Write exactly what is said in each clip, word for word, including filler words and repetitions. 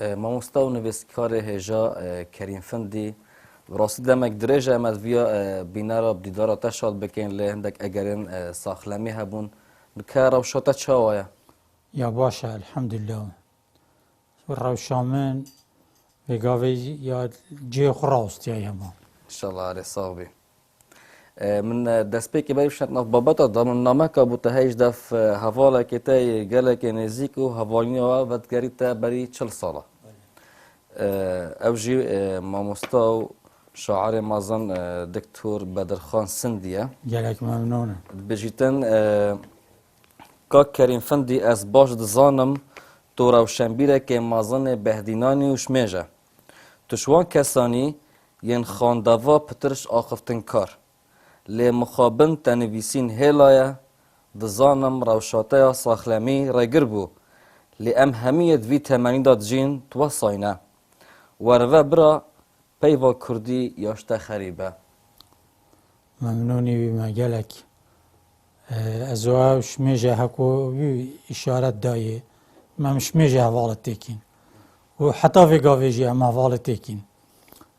E, mamosta û nivîskarê hêja, e, Kerîm Findî, bi rastî demek dirêj e em ez viya, e, bînera bi dîdara te şad bikin, lê hindek egerên, e, saxlemî hebûn. Bi ke rewşa te çawa ye? Ya baş e, elhamdülillah. Rewşa min vê gavê ya cihê xwe rawestiyaye hema. Înşallah erê sax bî. E, min, e, destpêkê berî bişand nav babeta da min nameka bû te heyş def, e, hevalekê te yê gelekê nêzîk û hevalniya we vedigerî te berî çil sala. E, ew jî, e, mamosta û şairê mezin, e, Doktor Bedirxan Sindî ye. Gelek memnûn im. Dibêjîtin, e, Kak Kerîm Findî, ez baş dizanim, tu rewşenbîrekê mezin ê behdînanî û şmêj e. Tu ji wan kesanî yên xandeva pitir ji axiftin kar. Lê mixabin te nivîsîn hêla ye, dizanim rewşa te ya saxlemî rêgir bû. Lê em hemî yê di vî temenî de dijîn, tu wesayne. Werive bira, peyva kurdî ya ji te xerîb e. Memnûnî wî me gelek. E, ez û ew şmêje heko wî îşaret dayê. Em şmêje hevalê têkîn. Û heta vê gavê jî em hevalê têkîn.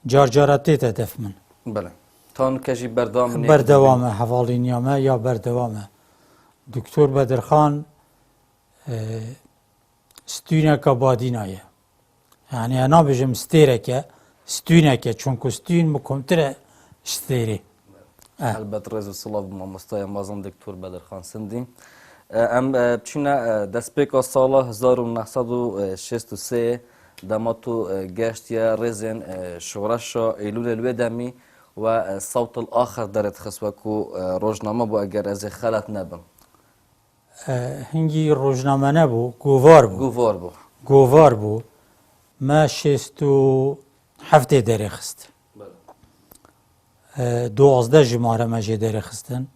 Car cara tête def min. Belê. Tan ke jî berdewam nê. Berdewam e, hevalîniya me ya berdewam e. Doktor Bedirxan, e, stûneka badîna ye. Yani, ez nabêjim stêrek e, stûnek e, çunku stûn mikomtir e ji stêrê. Eh. Helbet rêz û silav bi mamostaya mezin Doktor Bedirxan Sindî. E, em, e, biçîne, e, destpêka sala hezar û neh sed û şêst û sê dema tu, e, geştiye rêzên, e, şoreşa Eylûlê li wê demî we, e, Sawt el Axir derê dixist wekû, e, rojname bû eger ez ê xelet nebim. E, hingî rojname nebû, govar bû. Govar bû. Govar bû. Me şêst û heftê derê xist. Belê. E, duwazdeh jimare me jê derê xistin.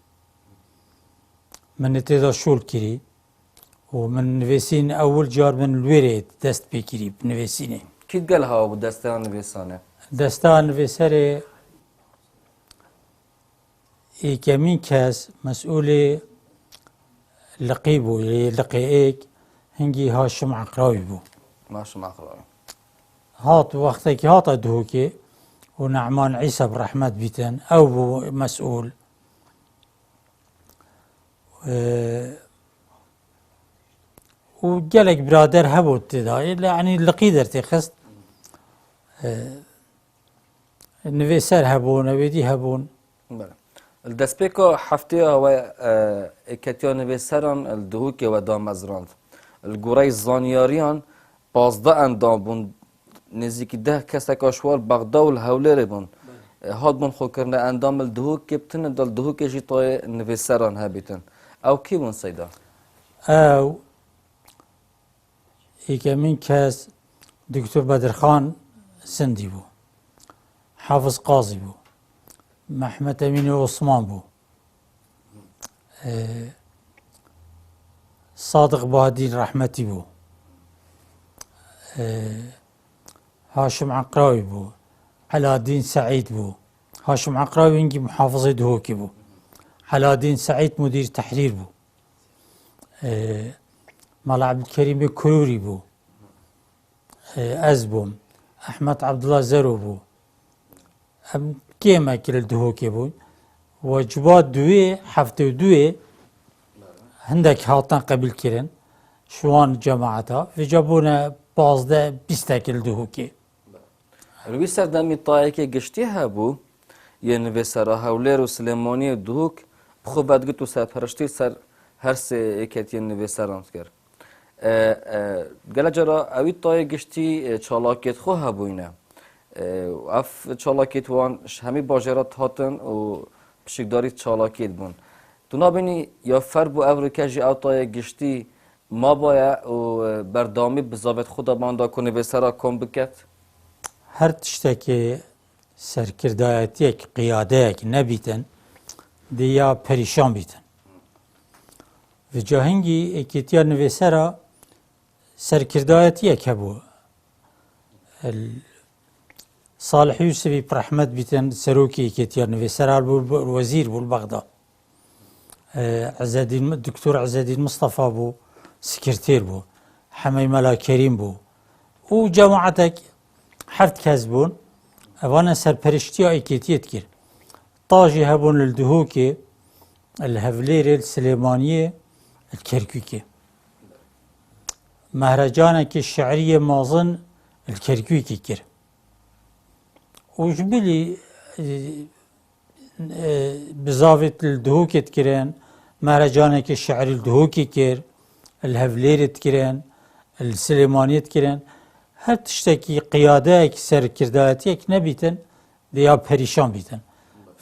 Min li tê de şol kirî. Û min nivîsîn ewil car min li wê rê dest pê kirî bi nivîsînê. Kî digel hawa bû desteya nivîsanê? Desteya nivîserê Êkemîn kes mesûlê liqî bû, lê liqê êk hingî Haşim Eqrawî bû. Haşim Eqrawî. Hat, wextekî hate Duhokê û Nehman Îsa bi rehmet bîtin, ew bû mesûl. Ee, û gelek birader hebû tê de, yanî liqî dertê xist. Ee, Nivîser hebûn, ewêdî hebûn. Belê. Li destpêka hefteya we, e, êketiya nivîseran li Duhokê we damezrand. Li goreyê zanyariyan pazdeh endam bûn, nêzîkî deh keseka ji wan li Bexda û li Hewlêrê bûn. Belê. E, hatbûn xwekirine endam li Duhokê, bi tine de li Duhokê jî tayê nivîseran hebîtin. Ew kî bûn seyda? Ew Yekemîn kes Doktor Bedirxan Sindî bû. Hafiz Qazî bû. Mehmet Emînê Osman bû. Ee, Sadiq Bahadîn rehmetî bû. Ee, Haşim Eqrawî bû. Eladîn Seîd bû. Haşim Eqrawî hingî muhafizê Duhokê bû. Eladîn Seîd mudîr tehrîr bû. Ee, Mala Ebdulkerîmê Kurûrî bû. Ee, ez bûm. Ehmed Abdullah Zero bû. Em kêmek li Duhokê bûn. We ciba duwê, heftê û duwê hindek hatin qebîl kirin. Ji wan cemaeta. Vêca bûne pazdeh bîstek li Duhokê. Li wî serdemî tayekê giştî hebû, yên nivîsera Hewlêr û Silêmaniyê û Duhok bi xwe vedigrt û serperiştî ser her sê êketiyên nivîseran dikir. E, e, gele cara ewî tayê giştî, e, çalakiyêt xwe hebûyne. E, ev çalakiyêt wan ji hemî bajêra dihatin û pişikdarî çalakiyêt bûn. Tu nabînî ya fer bû ev rike jî ew tayê giştî mabaye û, e, berdewamî bi zavêt xwe de manda ku nivîsera kom biket? Her tiştekê serkirdayetiyek, qiyadeyek nebîtin, dê ya perîşan bîtin. Vêca hingî êkêtiya nivîsera serkirdayetiyek hebû. El-, Salih Yusufî bi rehmet bîtin, serokê êkêtiya nivîseran bû, bû wezîr bû li Bexda. Ee, Ezzedîn, Doktor Ezzedîn Mistefa bû, sekretêr bû. Hemey Mela Kerîm bû. Û cemaetek heft kes bûn. Evane serperiştiya êkêtiyê dikir. Ta jî hebûn li Duhokê, li Hevlêrê, li Silêmaniyê, li Kerkûkê. Mehrecanekî şi'riyê mezin li Kerkûkê kir. Û ji bilî, e, e, bizavê li Duhokê dikirin, mehrecanekî şi'rî li Duhokê kir, li Hevlêrê dikirin, li Silêmaniyê dikirin. Her tiştekî qiyadeyek, serkirdayetiyek nebîtin, dê ya perîşan bîtin.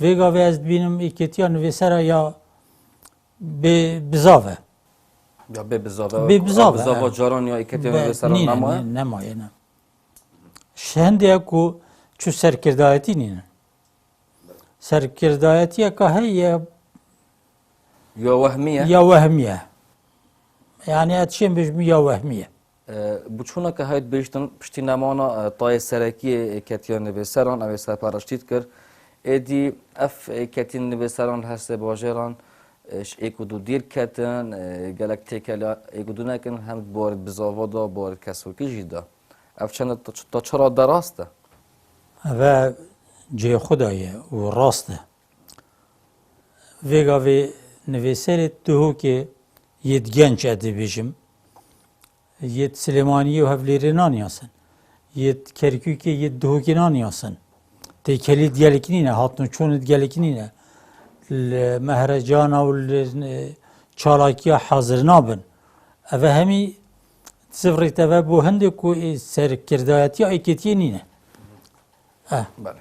Vê gavê ez dibînim êkêtiya nivîsera ya bê bizav e. Ya bê bizav e. Bê bizav e, Bizava e. Caran ya êkêtiya Be-, nivîsera nîne, nemaye? Nî-, nemaye, ne. Ji hindê ye ku çu serkirdayetî nîne. Serkirdayetiyeka heye Ya wehmî ye? Ya wehmî ye. Yani, ez çiyên bêjim ya wehmî ye. E, bi çûneke heyt bêjtin, piştî nemana, e, tayê serekiyê êketiya nivîseran, ew ê serpereştî dikir. Êdî ev êketiyên nivîseran li her sê bajêran, e, ji êk û du dîr ketin, e, gelek têkela êk û du nekin, hem di barê bizava de, barê kesokî jî de. Ev çend ta çira de rast e? Ev cihê xwe de ye û rast e. Vê gavê nivîserê Duhokê yê di genç, ez dibêjim, yê di Silêmaniyê û Hevlêrê naniyasin. Yê di Kerkûkê, yê di Duhokê naniyasin. Têkelî di gelek nîne, hatin û çûn di gelek nîne. Li mehrecana û li, e, çalakiya hazir nabin. Ev hemî zivrî teve bo hindê ku ê serkirdayetiya êkêtiyê nîne. Eh. Belê.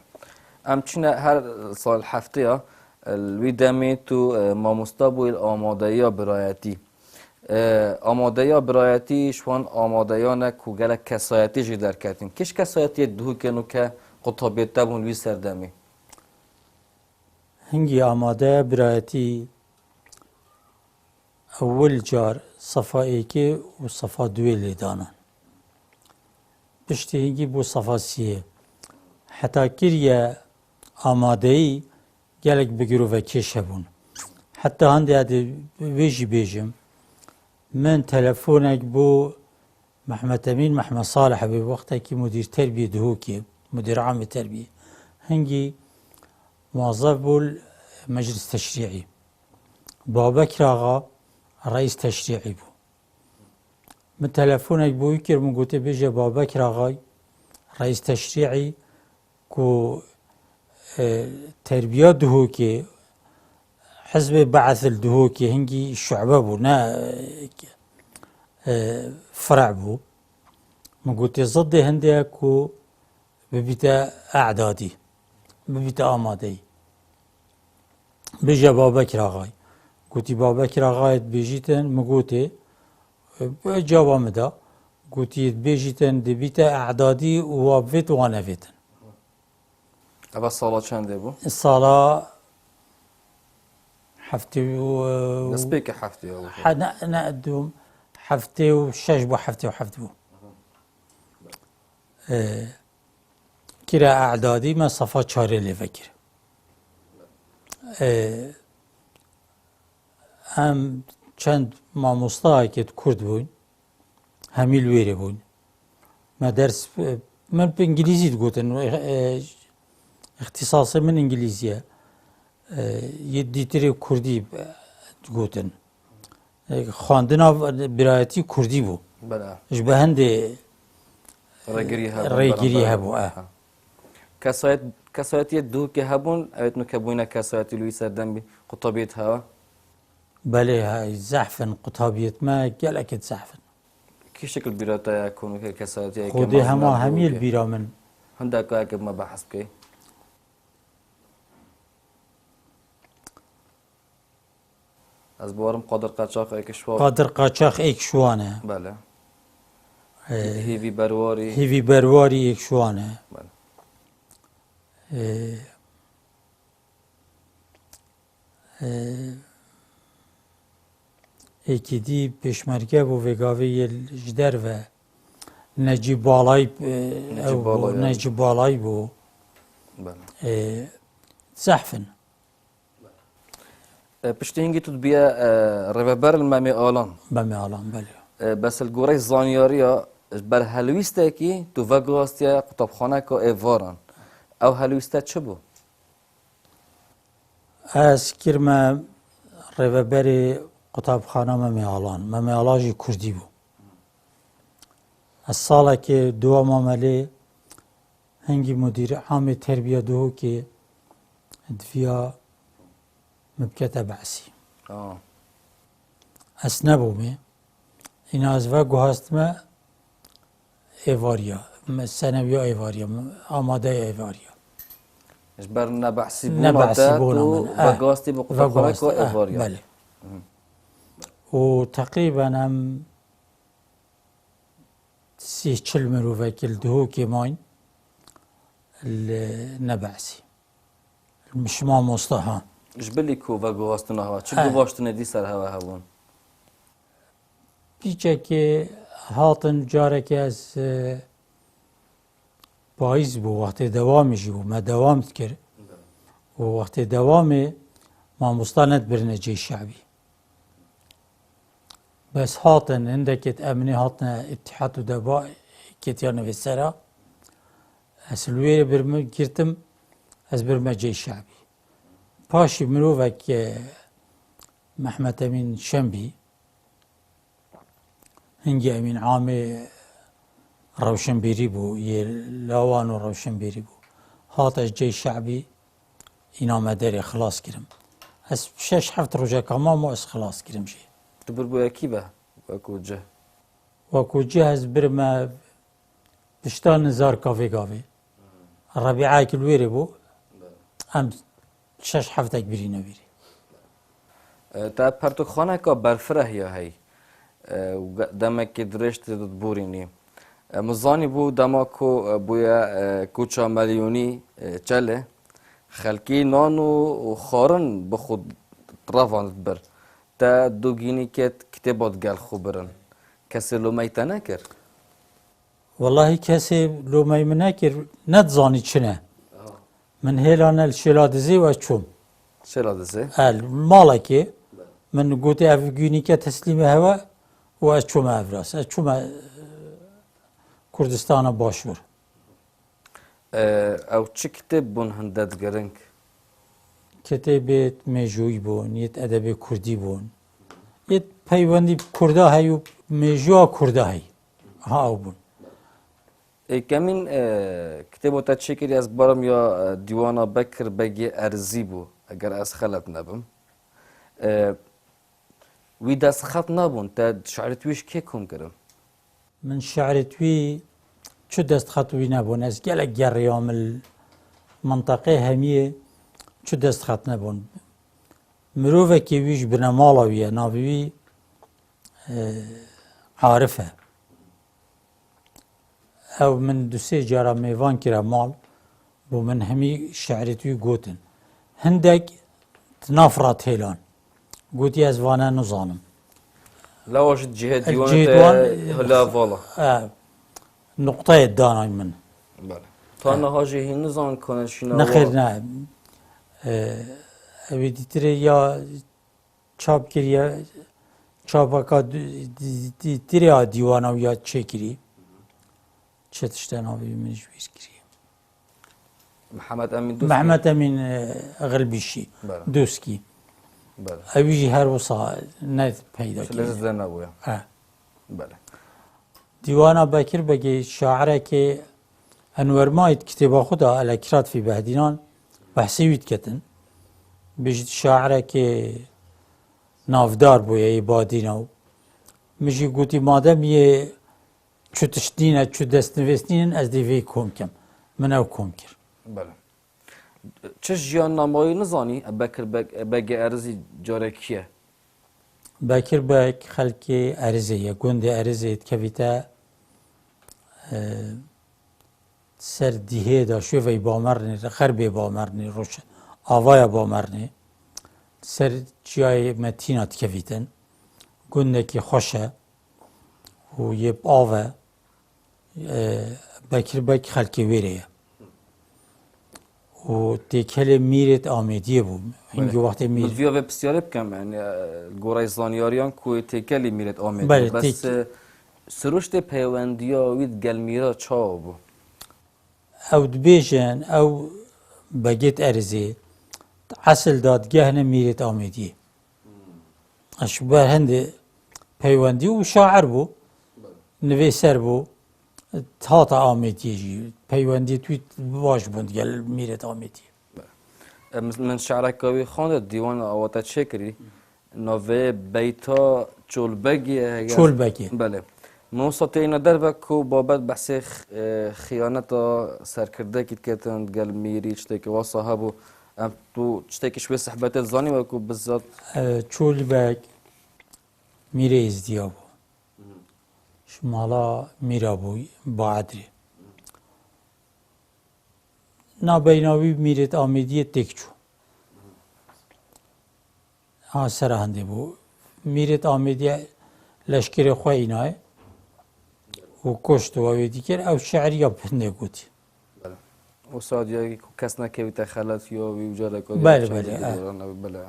Em çine her sal hefteya, e, li wî demê tu, e, mamosta bûyî li amadeya birayetî. E, amadeya birayetî ji wan amadeyan e ku gelek kesayetî jî derketin. Kî ji kesayetiyê Duhokê nûke qutabiyê te bûn li wî serdemê? Hingî amadeya birayetî ewil car sefa êkê û sefa duwê lê danan. Piştî hingî bû sefa siyê. Heta kiriye amadeyî gelek bi girovekêş hebûn. Heta hindê ez dê wê jî bêjim. Min telefonek bo Mehmet Emîn Mehmet Salih bê, wextekî mudîr terbiyê Duhokê, mudîr amê terbiyê. Hingî muwezef bû li Meclis Teşrî'î. Babekir Axa reîs teşrî'î bû. Min telefonek bo wî kir, min gotê, bêje Babekir Axay, reîs teşrî'î, ku, e, terbiya Duhokê, hizbê Be'es li Duhokê hingî şu'be bû, ne, e, fire' bû. Min gotê, zidê hindê ye ku bibîte e'dadî, bibîte amadeyî. Bêje Babekir Axay. Gotî, Babekir Axayê dibêjîtin, min gotê, e, caba min da. Gotî, dibêjîtin, dibîte e'dadî û wa bivêt, wa nevêtin. Eva sala çendê bû? Sala heftê û, e, Destpêkê heftê ya bû. He, ne, ne, dûm, heftê û şeş bû, heftê û heft bû. E, kire e'dadî me sefa çarê lê vekir. E, em çend mamostayekê di Kurd bûn, hemî li wêrê bûn. Me ders, e, min bi îngilîzî digotin, e, îxtîsasê min îngilîzî ye. E, yê dîtirê Kurdî, e, digotin. E, xwendina birayetî Kurdî bû. Bela. Ji be hindê Rêgirî hebû, rêgirî beraber hebû, eh. Ha. Kesayet-, kesayetiyê Duhokê hebûn, evet, nûke bûyne kesayetî li wî serdemî qutabiyê hewa? Belê, he, zehf in, qutabiyêt me gelekê zehf in. Kî şekil bîra te ye ku nûke kesayetiyeke mezin e Duhokê? Xwedê hema hemî li bîra min. Hindek ka yekê me behs bikey. Ez bawerim Qadir Qaçax êk ji wan. Qadir Qaçax êk ji wan e. Belê. Ee, Hêvî Berwarî. Hêvî Berwarî êk ji wan e. Belê. Ee, ee, êkî dî pêşmerge bû, vê gavê yê ji derve. Necîb Balayî, ee, Necîb ew bû, Balayî, Necîb Balayî bû. Belê. Ee, zehf in. E, piştî hingî tu dibiye, e, rêveber li Memê Alan. Memê Alan, belê. E, bes li gorey zanyariya Ji ber helwîstekî tu veguhastiye qutabxaneka êvaran. Ew helwîste çi bû? Ez kirme rêveberê qutabxana Memê Alan. Memê Alan jî kurdî bû. Ez salekê dua mame lê, hingî mudîr amê terbiya Duhokê diviya min bikete behsî. Aa. Ez nebûmê. Îna ez veguhastime êvariya. Me senewiya êvariya, me amadeya êvariya. Ji ber nebehsîbûna te, nebehsîbûna tu min, eh, veguhastî bi qutabxaneka, veguhastî, eh, êvariya. Belê. Hı. Û teqrîben em sî çil mirovekî li Duhokê mayîn, li nebehsî. Li mişima mosta ha. Ji bilî ku veguhastina hewa, çi, he, guvaştinê dî ser hewa hebûn? Pîçekê hatin, carekê ez, e, payîz bû, wextê dewamê jî bû, me dewam dikir. Û wextê dewamê mamosta nedibirine cê şe'bî. Bes hatin, hindekê di emnê hatine îtîhat û deba ketiya nivîsera. Ez li wê birme girtim, ez birme cê şe'bî. Paşî mirovek, e, Mehmet Emîn Şembî, hingî Emîn Amê rewşenbîrî bû, yê lawan û rewşenbîrî bû. Hate cê şe'bî, îna me derê xilas kirim. Ez şeş heft rojeka mam û ez xilas kirim jê. Tu bir bûye kî ve wekû cih? Wekû cih ez birime pişta nizarka vê gavê. Rebîayekî li wêrê bû. Em şeş heftek birîne vîrî. E, te pertûkxaneka berfireh ya hey. E, û ge-, demekî dirêj tê de diborînî. E, min zanîbû dema ku, e, bûye, e, koça Meliyonî, e, Çelê, xelkî nan û, û xwarin bi xwe revand dibir. Te dûgînî ket kitêba digel xwe birin. Kesê lomey te nekir? Wellahî kesê lomey min nekir, nedizanî çi ne. Aha. Min hêlane li Şêladizê û ez çûm. Şêladizê? E, li malekê. Be. Min gotê ev gûnîke teslîmê hewe û ez çûme Evras. Ez çûme, e, Kurdistana Başûr. E, ew çi kitêb bûn hinde di giring? Kitêbê mêjûyî bûn, yê edebê kurdî bûn. Yê peywendî bi kurda hey û mêjûya kurda hey. Ha, ew bûn. Êkemîn, e, kitêbo te çêkirî ez barim ya, e, dîwana Bekir Begê Erzî bû, eger ez xelet nebim. E, wî destxet nebûn, te şi'rêt wî ji kê kom kirin? Min şi'rêt wî çi destxet wî nebûn. Ez gelek geriyam li minteqê hemiyê çi destxet nebûn. Mirovekî wî ji binemala wî ye, navê wî, e, Arif e. Ew min du sê cara mêvan kire mal, bo min hemî şi'rêt wî gotin. Hindek di nav re têlan. Gotî ez vane nizanim. Lewa ji cihê dîwan te hila vala. E, nuqteyê danay min. Bele. Ta niha jî hîn nizan kone şîna. Nexêr ne. E, ew ê dîtirê ya çap kiriye, çapaka di-, di-, di-, dîtirê a dîwana wî ya çêkirî. Çi tişte navê min ji bîr kirî. Mihemed Emîn Doskî. Mihemed Emîn, e, Xilbîşî. Bele. Doskî. Bele. Ew jî her wisa ne peyda kiriye. Şilê zide nebûye. He. Bele. Dîwana Bekir Begê şairekê Enwer Mayî di kitêba xwe de Elekirat fî Behdînan behsê wî diketin. Bijî şairekê navdar bûye yê Badîna û min jî gotî madem yê çu tişt nîne, çu destnivîs nînin, ez dê vê kom kim. Min ew kom kir. Bele. Çi jiyannama wî nizanî? Bekir Beg-, Begê Erizî carê kî ye? Bekir Beg xelkê Erizê ye, gundê Erizê dikevîte, e, ser dîhê de şûvey Bamernê, xerbê Bamernê, roj-, avaya Bamernê, ser çiyayê Metîna dikevîtin. Gundekî xweş e û yê bi av e. E, Bekir Beg xelkê wêrê ye. Û têkelê Mîrêt Amêdiyê bû. Hingî wextê Mîr- Min viya vê pisyarê bikim, yani, e, li gorey zanyariyan ku têkelê Mîrêt Amêdiyê. Belê, bes, têk- e, Siruştê peywendiya wî digel mîra çawa bû? Ew dibêjin, ew Begêt Erzê, esil dadgehine Mîrêt Amêdiyê. Ji ber hindê peywendî û şair bû, nivîser bû, hata Amêdiyê jî. Peywendiyê wî baş bûn digel Mîrêt Amêdiyê. Em, min şe'reka wî xwend, dîwan awate çêkirî. Navê beyta Çolbegê ye, heger Çolbegê. Belê. Min wisa têne derve ku babet behsê x-, e, xiyaneta serkirdekî diketin gel mîrî, tiştekî wasa hebû. Em, tu tiştekî ji wê sehbetê zanî we ku bizzat E, Çolbeg mîrê Êzdiya bû. Ji mala mîra bû, Baedrê. Nabeyna wî Mîrêt Amêdiyê têk çû. Ha, sera hindê bû. Mîrêt Amêdiye leşkerê xwe înayê û koşt û wê dikir, ew şi'riya hindê gotî. Belê. Wisa diyar ku kes nekevîte xelet ya wî û careke Belê, belê, eh. Bele.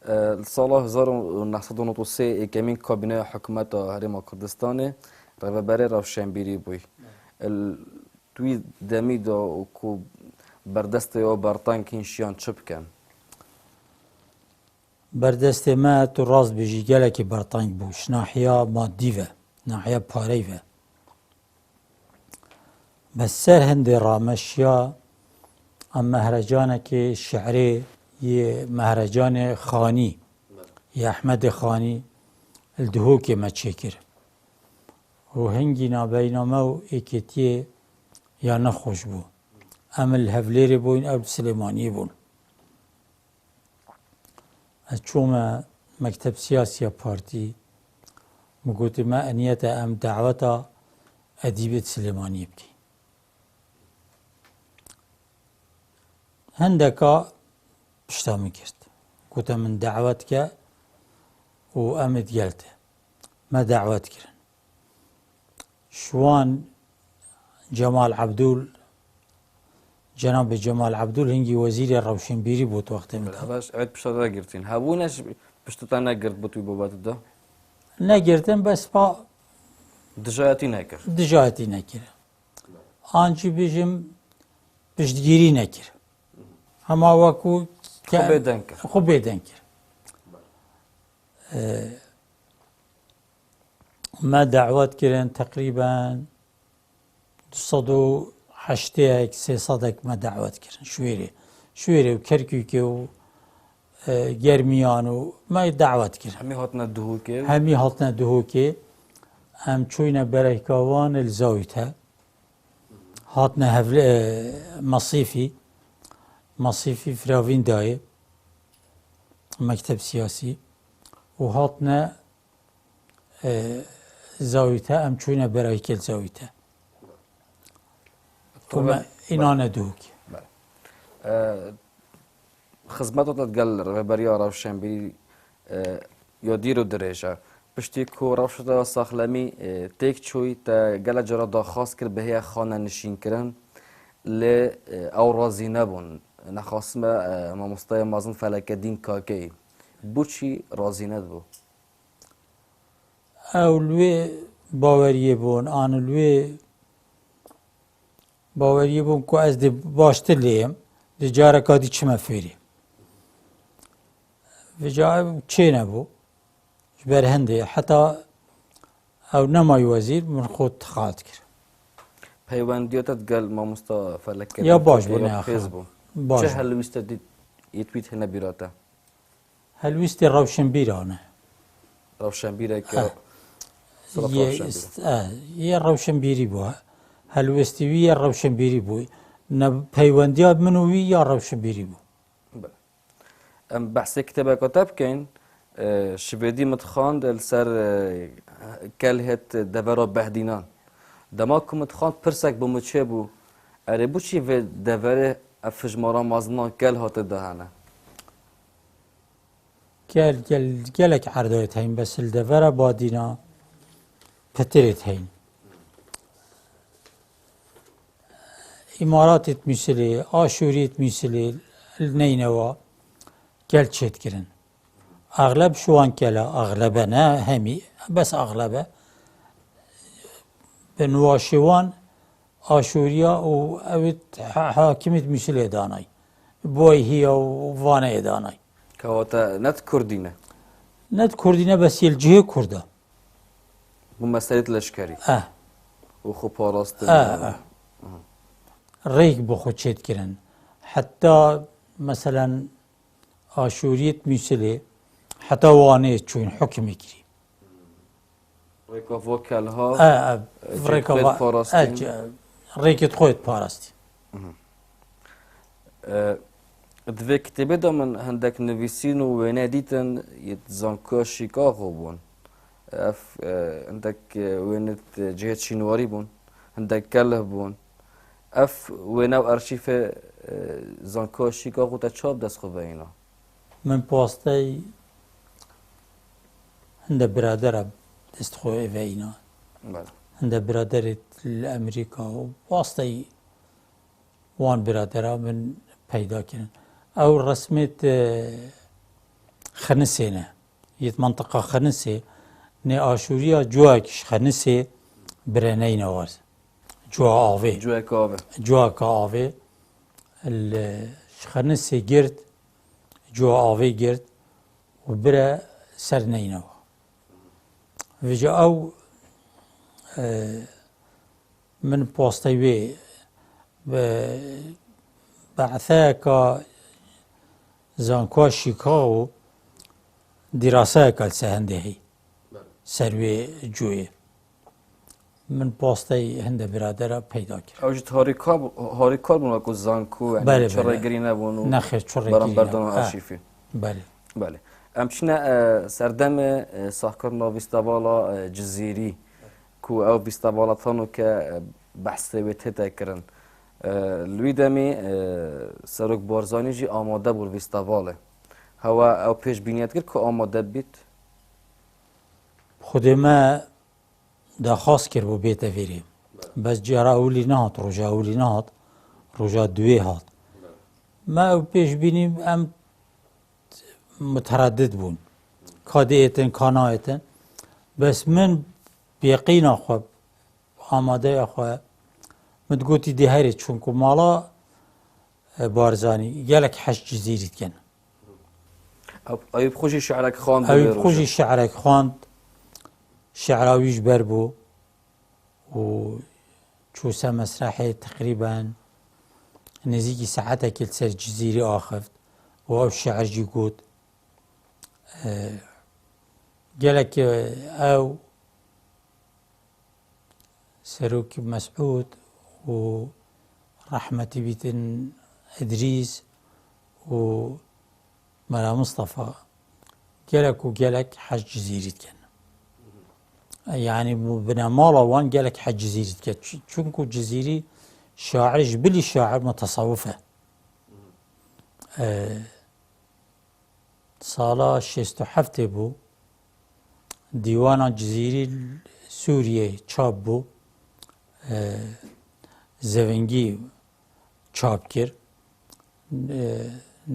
E, li sala hezar û neh sed û nod û sê êkemîn kabîneya hikûmeta Herêma Kurdistanê rêveberê rewşenbîrî bûyî. Li wî demî de û ku berdestê we berteng hîn şiyan çi bikin? Berdestê me, tu rast bijî, gelekî berteng bû, ji nahiya madî ve, nahiya parey ve. Bes ser hindê rameşiya em mehrecanekê şi'rê yê Mehrecanê Xanî, yê Ehmedê Xanî li Dihokê me çêkir. Û hingî nabeyna me û êkêtiyê ya nexweş bû. Em li Hevlêrê bûn, ew li Silêmaniyê bûn. Ez çûme mekteb siyasî ya partî, min gotî me niyet e em daweta edîbê di Silêmaniyê bikî. Hindeka pişta min girt. Gote min dawet ke û em ê digel te. Me dawet kirin. Şiwan Cemal Abdul, Cenabê Cemal Abdul hingî wezîrê rewşenbîrî bû di wextê min de. Belê, ev ew pişta te girtîn. Hebûne ji pişta te negirt bû tu babet de? Negirtin, bes pa Dijayetî nekir. Dijayetî nekir. An jî bijim piştgirî nekir. Hema wekû Xwe ke-, bêdeng kir. Xwe bêdeng kir. Ee, Me dawet kirin teqrîben du sed û heştêyek, sê sedek me dawet kirin. Şwêrê, Şwêrê û Kerkûkê û, e, Germiyan û me dawet kirin. Hemî hatine Duhokê? Hemî hatine Duhokê. Em çûyne bereyka wan li Zawîte. Hatine Hevlê, e, Masîfî. Masîfî firavîn dayê. Mekteb siyasî. Û hatine e, Zawîte, em çûne berayîkê li Zawîte. Û me înane Duhokê. Belê. E, xizmeta te digel Rêveberiya Rewşenbîrî, e, ya dîr û dirêj e. Piştî ku rewşa te ya saxlemî, e, têk çûyî, te gelek cara daxwaz kir bi hêya xanenişînkirin, lê, e, ew razî nebûn. Nexasim e, e, mamosteyê mezin Felekedîn Kakeyî. Bo çî razî nedibû? Ew li wê baweriyê bûn, an li wê baweriyê bûn ku ez dê baştir lêyim, dê careka dî çime fêrî. Vêca ew çênebû, ji ber hindê, heta ew nemayî wezîr, min xwe tixal dikir. Peywendiya te digel mamosta Felek Ya baş bû, ya ne axa. Xêz bû. Baş Çi bû. Helwîste dît, yê wî hene bîra te? Helwîstê rewşenbîran e. Rewşenbîreke, Eh. sirf Yê rewşenbîr. ist-, eh, yê rewşenbîrî bû. Helwêstî wî yê rewşenbîrî bû. Ne peywendiya min û wî ya rewşenbîrî bû. Belê. Em behsê kitêbeke te bikeyn, e, şivêdî min dixwand li ser, e, kel hêt devera Behdînan. Dema ku min dixwand pirsek bi min çêbû, erê bo çî vê deverê ev hijmara mezinan kel hate dahene? Gel, gel, gelek erdayê heyîn, bes li devera Badîna pitirê heyîn. Îmaratê Mûsilê, Aşûriyê Mûsilê, li Neynewa gel çêdikirin. Axleb ji wan kela, axlebe ne hemî, bes axlebe. Bi niwaşê wan Aşûriya û ew ê ha-, hakimêt Mûsilê danay. Boyhiya û vaneyê danay. Kewata ne di Kurdî ne? Ne di Kurdî ne, bes yê li cihê Kurda. Bû meselêt leşkerî. Eh. Û xwe parastin. Eh, eh. Rêk bi xwe çêdikirin. Heta, meselen, Aşûriyêt Mûsilê heta Wanê çûn hukmê kirî. Rêka vo kelha, E, e, e, cihê rêka xwe va-, parastî. E, ci-, rêkê xwe parastî. Mhm. E, di vê kitêbê de min hindek nivîsîn û wêne dîtin, yê zankoya Chicago bûn. Ev, e, hindek, e, wêne, e, cihê şînwarî bûn, hindek kelh bûn. Ev wêne û arşîfê, e, zankoya Chicago te çawa bi dest xwe veyîna? Min pastey hinde biradera dest xwe veyîna. Bele. Hinde biraderê li Emerîka û pastey wan biradera min peyda kirin. Ew resmêt, e, Xinisê ne. Yêt mentiqa Xinisê, nê Aşûriya cuwek ji Xinisê bire neyne war. Cuwa avê. Cuweka avê. Cuweka avê. Li ji Xinisê girt, cuwa avê girt û bire ser neyne wa. Vêca ew, e, Min postey wê bi, behseyeka zankoya Chicago, dîraseyeka li ser hindê heyî. Bele. Ser wê cuyê. Min postey hinde biradera peyda kir. Ew jî harîkar bû, harîkar bûn wekî zanko, yanî Bele, çi bele. Rêgirî nebûn û Nexêr, çi rêgirî beramberdan nebûn. Ha. Arşîfê. Bele. Bele. Em çine, e, serdemê, e, sahkirina vîstevala, e, Cizîrî. Ku ew vîstevala tano ke, e, behsê wê tête kirin. E, li wî demî, e, Serok Barzanî jî amade bû li vîstevalê. Hewa ew pêşbîniyê dikir ku amade bît? Xwedê me daxwaz kir bû bête vêrê. Bes cara ewilî nehat, roja ewilî nehat, roja duwê hat. Me ew pêşbînî em mutereddid bûn. Ka diêtin, ka naêtin. Bes min bi yeqîna xwe, amadeya xwe, min digotî dê herê, çunku mala, e, Barzanî gelek hej Cizîrî dikin. Ew, Eyûb xwe jî şi'rek xwend Eyûb xwe jî şi'rek xwend, şi'ra wî ji ber bû. û çû ser mesrehê, teqrîben nêzîkî saetekê li ser Cizîrî axift û ew şi'ir jî got. E, gelek, e, ew Serokî Mesûd û rehmetî bîtin Idrîs û Mela Mistefa gelek û gelek hej Cizîrî dikin. Yanî bu binemala wan gelek hej Cizîrî dike. Çi-, çunku Cizîrî şair ji bilî şair mutesewif e. E, sala şêst û heftê bû. Dîwana Cizîrî Sûriyê çap bû. E, Zevingî çap kir. E,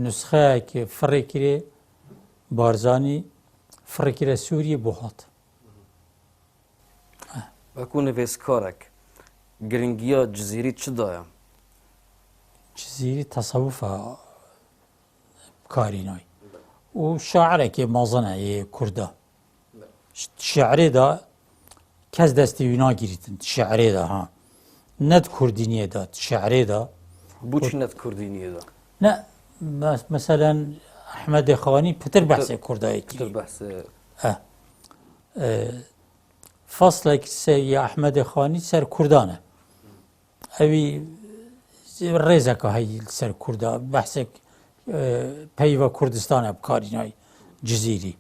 nusxeyekê firê kirê Barzanî, firê kirê Sûriyê, bû hat. Wekû nivîskarek, giringiya Cizîrî çi daye? Cizîrî tesewufa karînay. Û şairekê mezin e yê Kurda. Ş-, şi'rê de kes destê wî nagirîtin, şi'rê de, ha. Ne di kurdîniyê de, di şi'rê de. Bo çi ne di kurdîniyê de? Ne, mes-, meselen Ehmedê Xanî pitir Pitir, behsê Kurdayê kirî. Pitir behsê. Eh. E, faslek se-, ya Ehmedê Xanî ser Kurdan e. Ewî rêzeke heyî li ser Kurda, behsek, e, peyva Kurdistan e, bi karînayî Cizîrî.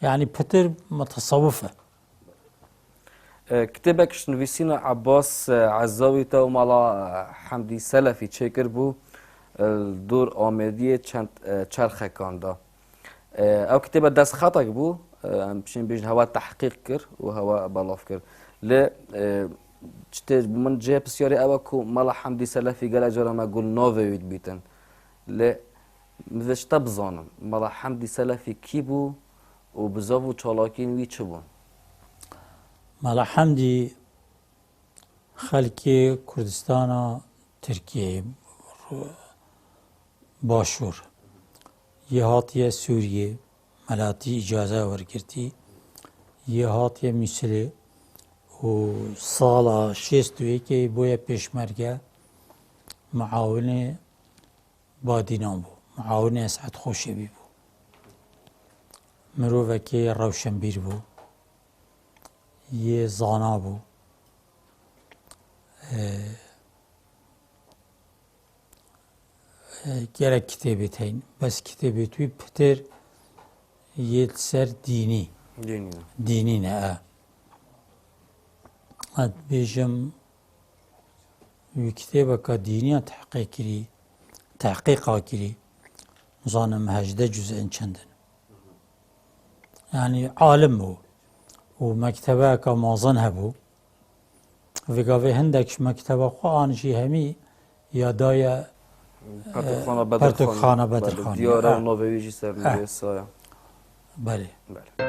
Yanî pitir mutesewif e. E, kitêbek ji nivîsîna Abbas, e, Ezawî te û Mala, e, Hemdî Selefî çêkir bû, e, li dor Amêdiyê çend, e, çerxekan de. E, ew kitêbe destxetek bû, e, em bişên bêjin hewa tehqîq kir û hewa belav kir. Lê, e, çi tê min cihê pisyarê ew e ku Mala Hemdî Selefî gelek cara me got navê wî dibîtin. Lê min vê ji te bizanim, Mala Hemdî Selefî kî bû û bizav û çalakiyên wî çi bûn? Mala Hemdî Xelkê Kurdistana Tirkiyeyê, Başûr, yê hatiye Sûriyê, melatî îcaze wergirtî, yê hatiye Mûsilê û sala şêst û yekê boye pêşmerge, muawinê Badînan bû, muawinê Esed Xoşêbî bû. Mirovekê rewşenbîr bû, yê zana bû. Ee, e, gelek kitêbê teyn. Bes kitêbê tu pitir yê li ser dînî. Dînî ne. Dînî ne, e. Ez bêjim, wî kitêbeka dîniya tehqîq kirî, tehqîqa kirî. Nizanim hejdeh cüzên çend in. Yanî alim bû. Û mektebeka mezin hebû. Vê gavê hindek ji mekteba xwe an jî hemî ya daye, Pertokxana e, Bedirxanê. Pertokxana Bedirxanê. Belê, diyar e, ha. Navê wî jî ser nivîsa ye. Belê. Belê.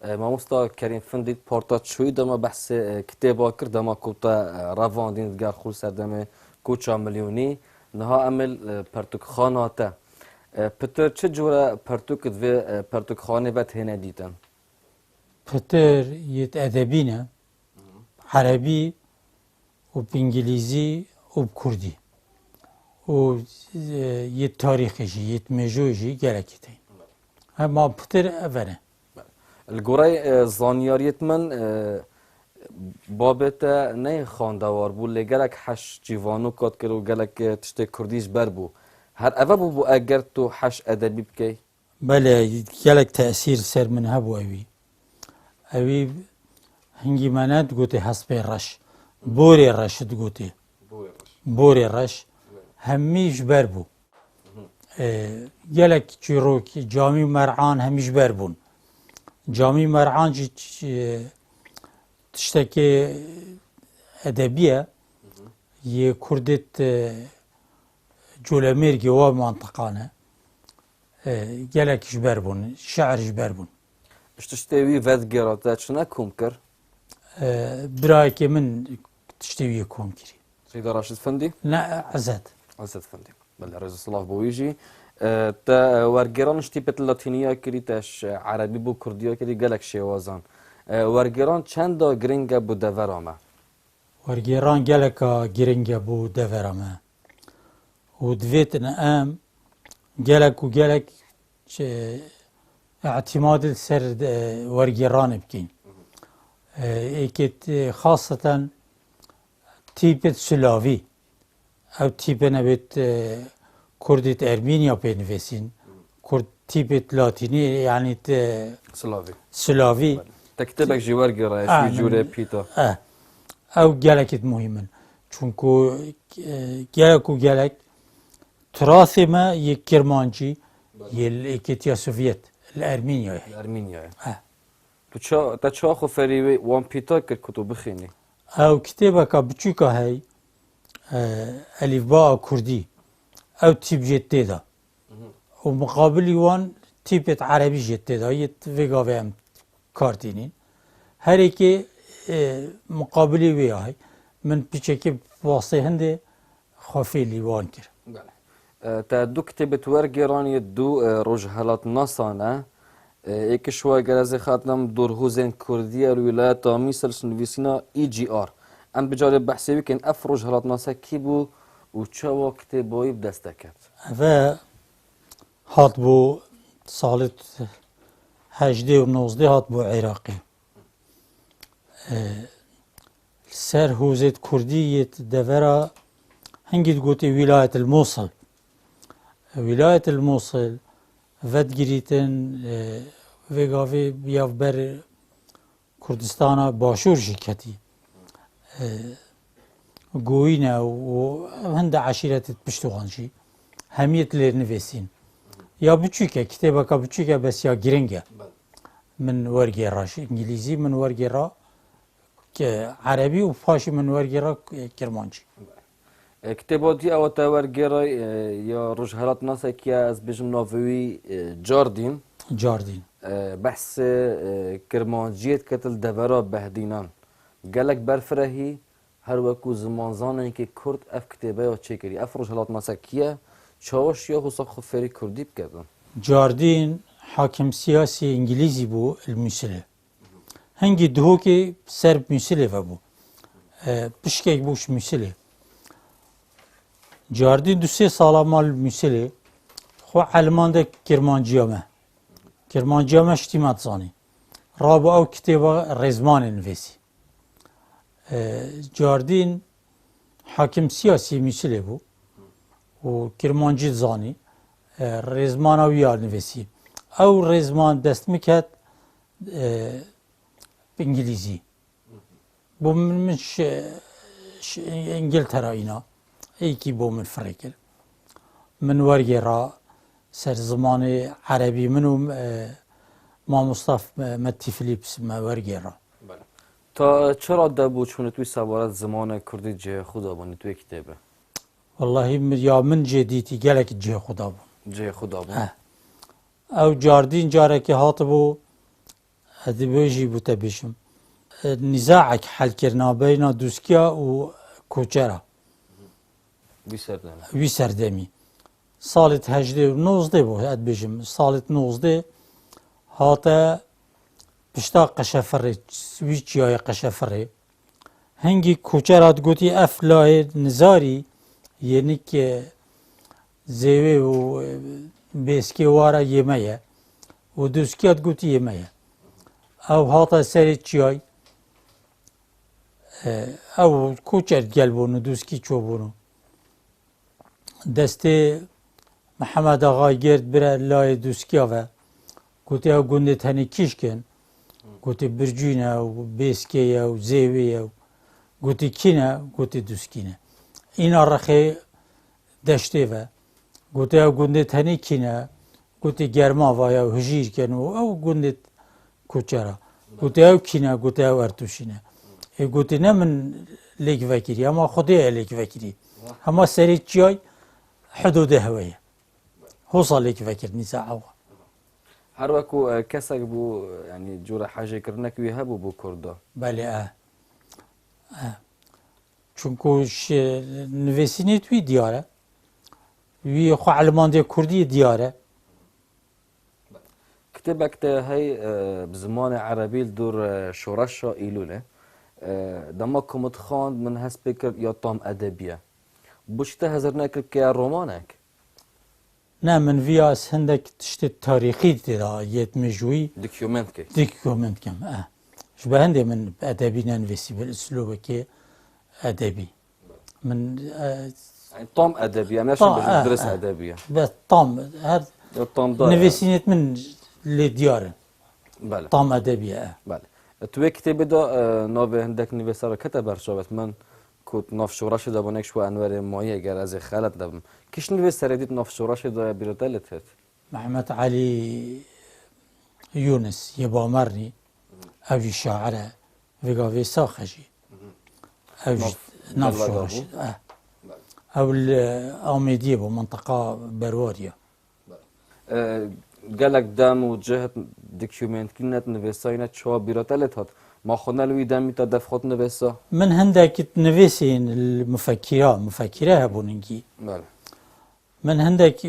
E, mamosta Kerîm Findî, parta çûyî de me behsê, e, kitêba kir, dema ku te, e, revandîn digel xwe li serdemê koça milyonî. Niha em ê, e, pertûkxana te. E, pitir çi cure pertûk di vê, e, pertûkxanê ve têne dîtin? Pitir yê edebî ne, erebî û bi îngilîzî û bi kurdî. Û, e, yê tarîxê jî, yê mêjoyê jî gelekî tên. Hema pitir ev e ne. Li goreyê, e, zanyariyêt min, e, babê te ne xwendewar bû, lê gelek heş cîvanoka dikir û gelek, e, tiştê kurdî ji ber bû. Her ev e bû, bû eger tu heş edebî bikey? Belê, gelek tesîr li ser min hebû ewî. Ewî hingî me ne digotê hespê reş. Borê reş digotê. Borê reş. Borê reş. Hemî ji ber bû. Ee, gelek çîrok, camî û mer'an hemî ji ber bûn. Camî û mer'an jî ç-, tiştekê edebî ye. Yê Kurdê, e, Colemêrgê wa mantiqan e. E, gelek ji ber bûn, şe'ir ji ber bûn. Ji tiştê wî vedigera te çi ne kom kir? E, birayekê min tiştê wî yê kom kirî. Seyda Raşid Findî? Ne, Ezet. Ezet Findî. Belê, rêz û silav bo wî jî. E, te, e, wergêran ji tîpet latîniya kirî, te ji erebî bo kurdiya kirî gelek şêwazan. E, wergêran çenda giring e bo devera me? Wergêran geleka giring e bo devera me. Û divêtin em gelek û gelek, e, îtîmadê li ser, e, wergêranê bikin. E, êkê, e, xaseten tîpê silavî. Ew tîpê nebêt, e, Kurdê Ermîniya pê nivîsîn. Kurd tîpê latînî, yanî te Silavî. Silavî. Te kitêbek jî wergêraye, Ah, ji wî cûrê pîta. Eh. Ew gelekî muhîm in. Çunku, e, gelek û gelek tirasê me yê Kirmancî, yê li Êkêtiya Sovyet, li Ermîniyayê. Li Ermîniyayê. Eh. Tu ça-, te çawa xwe ferî wê wan pîta kir ku tu bixwînî? Ew kitêbeka biçûka hey, e, elîfbaa kurdî. Ew tîp jê tê de. Mhm. Û muqabilî wan tîpêt erebî jê tê de. Yê vê gavê em kar tînîn. Herêkê, e, muqabilî wê ya hey. Min piçekî bi wastê hindê xwe fêlî wan kir. Belê. E, te du kitêbê tu wergêranî du, e, rojhelatnasa ne. E, êkê ji we gere ez ê xatim Dorhozên Kurdî el Wîlayeta Mîsir ji nivîsîna E G R. Em bi carê behsê wî kin, ev rojhelatnase kî bû Û çawa kitêba wî bi dest te ket? Eve hat bo salê hejdê û nozdê hat bo Iraqê. E, li ser hozêt kurdî yêt devera hingî digotê Wîlayetil Mosil. Wîlayetil Mosil vedgirîtin, e, vê gavê ya ber Kurdistana Başûr jî ketî. E, Goyîne û hinde eşîretê pişt wan jî hemiyet lê nivêsîn. Ya biçûk e, kitêbeka biçûk e, bes ya giring e. Min wergêra ji îngilîzî, min wergêra ke erebî û paşî min wergêra, e, kirmancî. E, kitêba dî ewa te wergêra, e, ya rojhelatnasekî ye, ez bêjim navê wî, e, Cardîn. Cardîn. E, behsê, e, kirmanciyê dike li devera Behdînan. Gelek berfirehî, her wekû zimanzanekî kurd ev kitêbeya çêkirî. Ev rojhelatnasekî ye, çawa şiya hosa xwe fêrî kurdî bike. Cardîn hakim siyasî îngilîzî bû li Mûsilê. Hingî Duhokê ser Mûsilê vebû. E, pişkek bû ji Mûsilê. Cardîn du sê sala mal Mûsilê. Xwe elmande kirmanciya me. Kirmanciya me ştî me dizanî. Rabû ew kitêba Rêzmanê nivêsî. E, Cardîn hakim siyasî Mûsilê bû û kirmancî dizanî. E, rêzmana wî ya nivêsî. Ew rêzman dest min ket, e, bi îngilîzî. Bo min, min şi, şi, Îngiltera îna. Êkî bo min firê kir. Min wergêra ser zimanê erebî min û, e, mamosta, e, Metî Phillips me wergêra. Bele. Ta çi rade bû çûnê wî sebaret zimanê kurdî cihê xwe dabû nît wê kitêbe? Wellahî min, ya min cê dîtî gelek cihê xwe dabû. Cihê xwe dabû. He. Ew Cardîn carekê hatibû, ez dibê jî bû te bêjim. E, nîzaek hel kirina beyna Dûskiya û Koçera. Wî serdemê. Wî serdemî. Salê hejdê û nozdê bû, ez dibêjim. Salê nozdê hate pişta Qeşefirê, wî çiyayê Qeşefirê. Hingî Koçera digotî ev layê nizarî, yê nik, e, zêwê û, e, bêskê wara yê me ye. Û Dûskiya digotî yê me ye. Ew hate serê çiyay, e, ew Koçer gel bûn û Dûskî ço bûn. Destê Mihemed Axa gird bire layê Dûskiya ve. Gotê ew gundê tenê kîşk in. Gotê Bircûn e û Bêskê ye û Zêwê ye û gotê kî ne? Gotê Dûskî ne. Îna rexê deştê ve. Gotê ew gundê tenê kî ne? Gotê Germava ye û Hijîrk in û ew gundê Koçera. Gotê ew kî ne? Gotê ew Ertûşî ne. Ê gotê ne min lêk vekirî, hema Xwedê ye lêk vekirî. Hema serê çiyay hidûdê hewe ye. Hosa lêk vekir nîsa ewa. Her wekû, e, kesek bû, e, yanî cûre hejêkirinek wî hebû bo Kurda. Belê, e. E. Çunku ji nivîsînê wî diyar e. Wî xwe elmandê kurdî diyar e. Kitêbek te hey, e, bi zimanê erebî li dor, e, şoreşa Îlûlê. E, dema ku min dixwand, min hest pê kir ya tam edebî ye. Bo çi te hizir nekir ke romanek? Ne, min viya ez hindek tiştê tarîxî tê de yêt min ji wî. Dokument ke. Dokument kem, e. Ji be hindê min edebî nenivîsî bi uslûbekê edebî. Min, e, Yanî tam edebî ye, em neşin Ta-, bêjin e, dirist e. edebî ye. Be tam, her Ya tam da ye. nivîsînêt min lê diyar in. Bele. Tam edebî ye, e. Bele. E, tu wê kitêbê de, e, navê hindek nivîsara kete ber çavet min, ku tu nav şoreşê de bû, nek ji bo Enverê Mayî, eger ez ê xelet nebim. Kî ji nivîsarê dît nav şoreşê de bîra te lê têt? Mehmet Elî Yûnis yê Bamernî, ew jî şair e, vêga vê sax e jî. Ew jî Nav, nav nav şoreşê de bû. E. Ew li Amêdiyê bû, mintiqa Berwarî ye. E, gelek dem û cih dokumentkî net nivîsayîne, çawa bîra te lê hat? Ma xwe ne li wî demî te def xwe dinivîsa? Min hindek nivîsên li mufekîra, mufekîre hebûn hingî. Bele. Min hindek,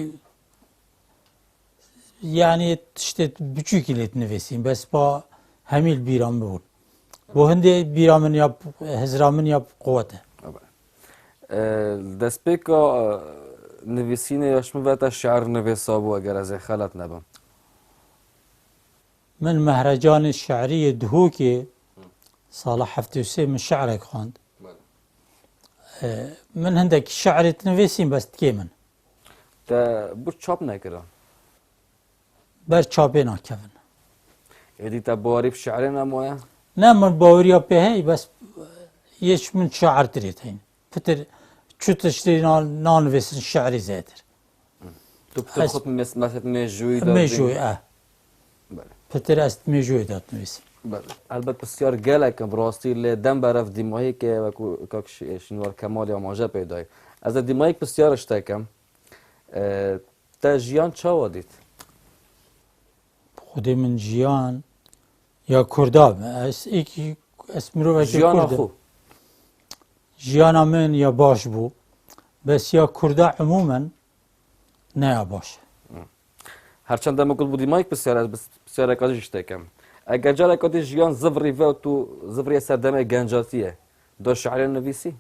yanî tiştê biçûkî lê dinivîsîn, bes pa hemî li bîra min bûn. Bo hindê bîra min ya, hizra min ya quwet e. Bele. E, li destpêka, e, nivîsînê ya ji min ve te şiir nivîsabû, eger ez ê xelet nebim. Min Mehrecanê Şiirî yê Duhokê sala heftê û sê min şiirek xwend. Belê. E, min hindek şiirê dinivîsîn, bes dikê min. Te bû çap nekirin? Ber çapê nakevin. Êdî te bawerî bi şiirê nemaye? Ne, min baweriya pê heye, bes yê ji min şairtirê tên. Pitir çi tiştê nan-, nanivîsin şiirî zêdir. Tu pitir Ez xwe mes-, mes-, mêjûyî de Mêjûyî, dibînî? eh. Belê. Pitir ez mêjûyê de dinivîsim. Belê. Elbet pisyar gelek in, bi rastî lê dem berev dîmahîkê wekû kak Şi-, Şînwar Kemalî amaje pê dayî. Ez ê dîmahîk pisyar ji te kem. E, te jiyan çawa dît? Xwedê min jiyan ya Kurda be. Ez êkî, ez mirovekî Jiyana Kurd im. xwe. Jiyana min ya baş bû. Bes ya Kurda umûmen ne ya baş. Her çend demê ku bû dîmayek pisyar, ez pisyareka jî ji te kem. Eger careka dî jiyan zivirî ve û tu zivirî ser demê gencatiyê, do şiirê nivîsî?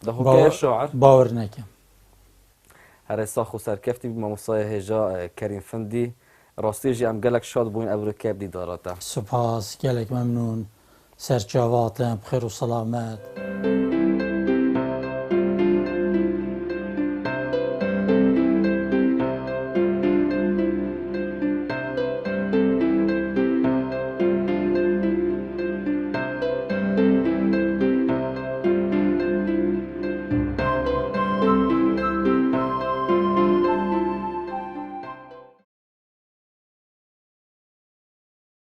De xwe Bawer, keye şair? Bawer nekem. Herê sax û serkeftî bî mamostayê hêja, e, Kerîm Findî. Rastî jî em gelek şad bûyn evroke bi dîdara te. Spas, gelek memnûn. Ser çava te, bi xêr û selamet.